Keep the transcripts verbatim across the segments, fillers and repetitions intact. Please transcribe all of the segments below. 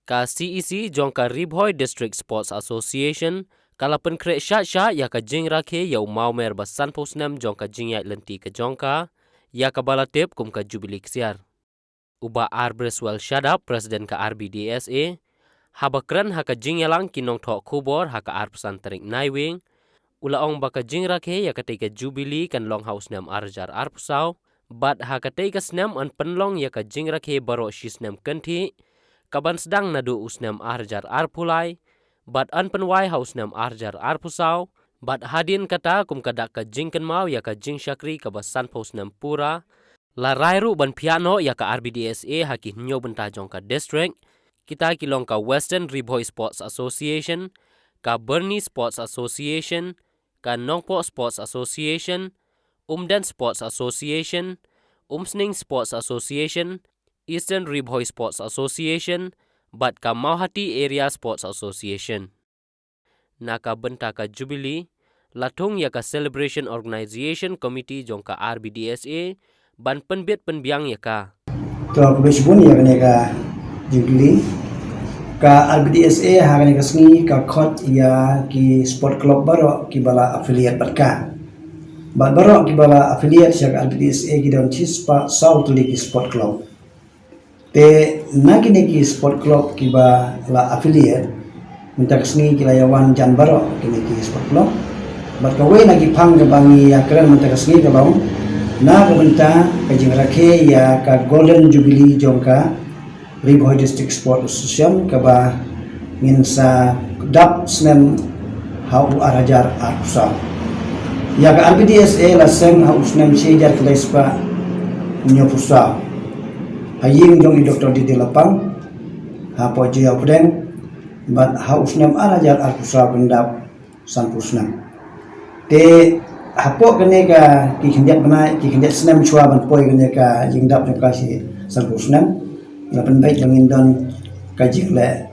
Ka C E C jong ka Ri Bhoi District Sports Association ka la pynkhreh shah shah ïa ka jingrakhe ïa u mawmer ba sanphew snem jong ka jingïaid lynti ka jong ka, ïa kaba la tip kum ka Jubilee Ksiar. U Bah R Briswell Shadap, President ka R B D S A, haba kren ha ka jingïalang ki nongthoh khubor ha ka arphew san tarik Naiwieng, u la ong ba ka jingrakhe ïa katei ka Jubilee kan long ha u snem ar hajar arphew saw, bad ha katei ka snem yn pynlong ïa ka jingrakhe baroh shi snem kynthih, kaban sdang naduh u snem ar hajar arphew lai, bad yn pynwai ha u snem ar hajar arphew saw, bad hadien kata kum ka dak ka jingkynmaw ïa ka jingshakri kaba sanphew snem pura, la rai ruh ban phiah noh ïa ka R B D S A ha ki hynñiew bynta jong ka district, kita ki long ka Western Ri Bhoi Sports Association, ka Byrni Sports Association, ka Nongpoh Sports Association, Umden Sports Association, Umsning Sports Association, Eastern Ri Bhoi Sports Association, bad ka Mawhati Area Sports Association. Na ka bynta ka Jubilee, la thung ïa ka Celebration Organization Committee jong ka R B D S A ban pynbit pynbiang ïa ka. To, khublei shibun ïa kane ka jingkylli. Ka R B D S A ha kane ka sngi ka khot ïa ki sport club baroh kiba la affiliate bad ka. Bad baroh kiba la affiliate sha ka R B D S A ki don shispah saw tylli ki sport club. Te na kine ki sport club kiba la affiliate, mynta ka sngi ki la ïa wan jan baroh kine ki sport club. Bad kawei na ki phang kaba ngi ïa kren mynta ka sngi ka long na ka bynta ka jingrakhe ïa ka Golden Jubilee jong ka Ri Bhoi District Sport Association kaba ngin sa dap snem ha u ar hajar arphew saw. Ïa ka R B D S A la seng ha u snem shi hajar khyndai spah hynñiewphew saw ha ïing jong i Doktor D D Lapang hapoh Jaiaw Pdeng, bad ha u snem ar hajar arphew saw kan dap sanphew snem. Te hapoh kane ka ki khyndiat bnai, ki khyndiat snem shuwa ban poi kane ka jingdap jong ka shi sanphew snem, la pynbeit ba ngin don ka jingleh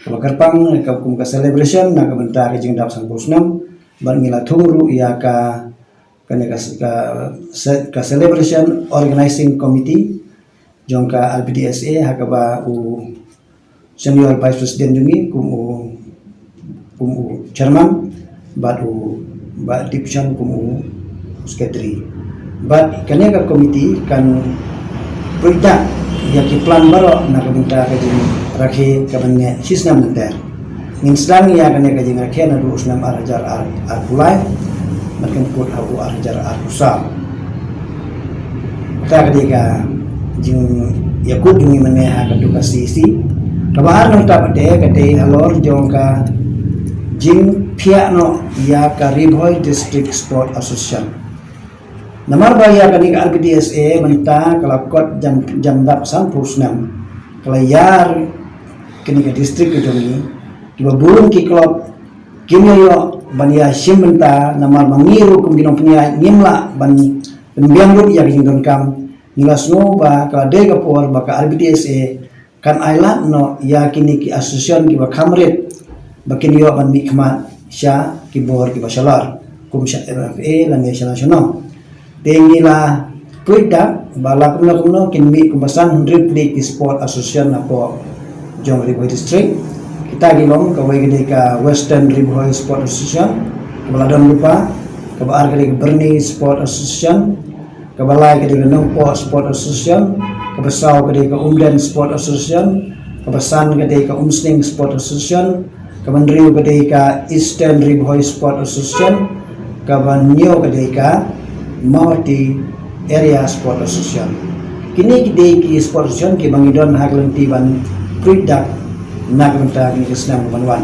kaba kyrpang, ka kum ka celebration na ka bynta ka jingdap sanphew snem, bad ngi la thung ruh ïa ka, kane ka, ka, se-, ka Celebration Organizing Committee jong ka R B D S A ha kaba u Senior Vice President jong ngi kum u, kum u chairman, bad u Bah Dipson kum u secretary. Bad kane ka committee kan pyrshang ïa ki plan baroh na ka bynta ka jingrakhe kaban neh shi snem lynter. Ngin sdang ïa kane ka jingrakhe naduh u snem ar hajar arphew lai, bad kan kut ha u ar hajar arphew saw. Kata ka dei ka jingïakut jong ngi mynne ha ka dei ka C E C. Kaba ar nangta pat ka dei halor jong ka jingphiah noh ïa ka Ri Bhoi District Sport Association. Namar ba ïa kane ka R B D S A mynta ka la kot jan, jan dap sanphew snem, ka la ïar kane ka district ka jong ngi, kiba bun ki club kim ïoh ban ïa shim bynta, namar ba ngi ruh kum ki nongpynïaid ngim lah ban pynbiang lut ïa ka jingdonkam. Ngi la sngew ba ka la dei ka por ba ka R B D S A kan ailad noh ïa kine ki association kiba kham rit ba kin ïoh ban mihkhmat sha ki bor kiba shalor, kum sha M F A lane sha national. Te ngi la pyrshang ba la kumno kumno kin mih kumba san hynriew tylli ki sport association hapoh jong Ri Bhoi District. Kita ki long, kawei ka dei ka Western Ri Bhoi Sport Association, kaba la don lypa, kaba ar ka dei ka Byrni Sport Association, kaba lai ka dei ka Nongpoh Sport Association, kaba saw ka dei ka Umden Sport Association, kaba san ka dei ka Umsning Sport Association, kaba hynriew ka dei ka Eastern Ri Bhoi Sport Association, kaba hynñiew ka dei ka Mawhati Area Sport Association. Kine ki dei ki sport association kiba ngi don ha ka lynti ban pyrshang na ka bynta kine ki snem ban wan.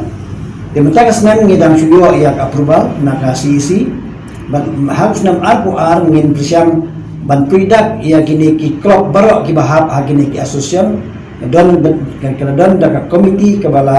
Te mynta ka snem ngi dang shu ïoh ïa ka approval na ka C E C, bad ha u snem arphew ar ngin pyrshang ban pyrshang ïa kine ki club baroh kiba hap ha kine ki association, don, ka, ka don da ka committee kaba la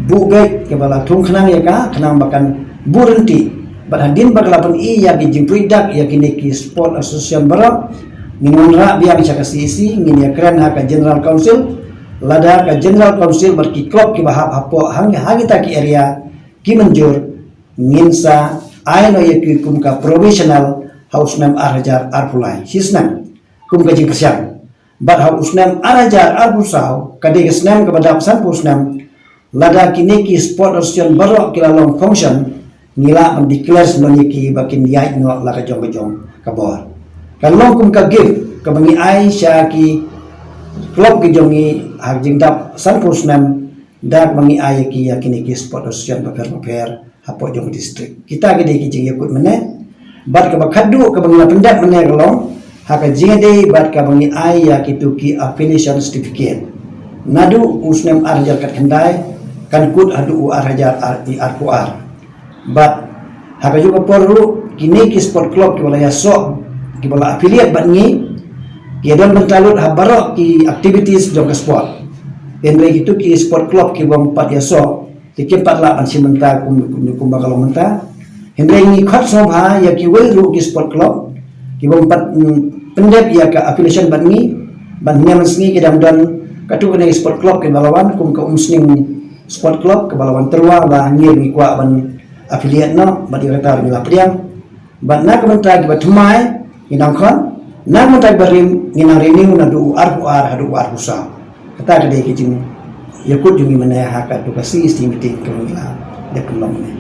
buh beit, kaba la thung khnang ïa ka, khnang ba kan buh ryntih. Bad hadien ba ka la pyni ïa ki jingpyrshang ïa kine ki sport association baroh, ngin wanrah biang sha ka C E C, ngin ïa kren ha ka General Council, lada ka General Council bad ki club kiba hap hapoh hang, ha kita ki area ki mynjur, ngin sa ai noh ïa ki kum ka provisional ha u snem ar hajar arphew lai. Shi snem kum ka jingpyrshang. Bad ha u snem ar hajar arphew saw, ka dei ka snem kaba dap sanphew snem, lada kine ki sport association baroh ki la long function, ngi lah ban declare shen ïa ki ba kin ïaid noh la ka jong ka jong ka bor. Kan long kum ka gift kaba ngi ai sha ki club ki jong ngi ha ka jingdap sanphew snem, da kaba ngi ai ïa ki ïa kine ki sport association bapher bapher hapoh jong ka district. Kita ki dei ki jingïakut mynne. Bad kaba khadduh kaba ngi la pyndep mynne ka long ha ka jingïadei bad kaba ngi ai ïa kitu ki affiliation certificate. Naduh u snem ar hajar khatkhyndai kan kut haduh u ar hajar arphew ar. Bad ha kajuh ka por ruh kine ki sport club kiba la ïasoh, kiba la affiliate bad ngi, ki ïadon bynta lut ha baroh ki activities jong ka sport. Hynrei kitu ki sport club kiba ym pat ïasoh, ki kim pat lah ban shim bynta kum, kum, kumba ka long mynta. Hynrei ngi khot sngewbha ïa kiwei ruh ki sport club kiba ym pat, mm, pyndep ïa ka affiliation bad ngi, ban hynne mynsngi ki dang don katto katne ki sport club kiba la wan kum ka Umsning Sport Club kaba la wan tyrwa, ba ngi ruh ngi kwah ban affiliate noh bad ïa kata ruh ngi la pdiang. Bad na ka bynta kiba thymmai ngi nang khot, na ka bynta kiba rim ngi nang renew naduh u arphew ar haduh u arphew saw. Kata ka dei ka jingïakut jong ngi mynne ha kato ka C E C meeting kaba ngi la dep pynlong mynne.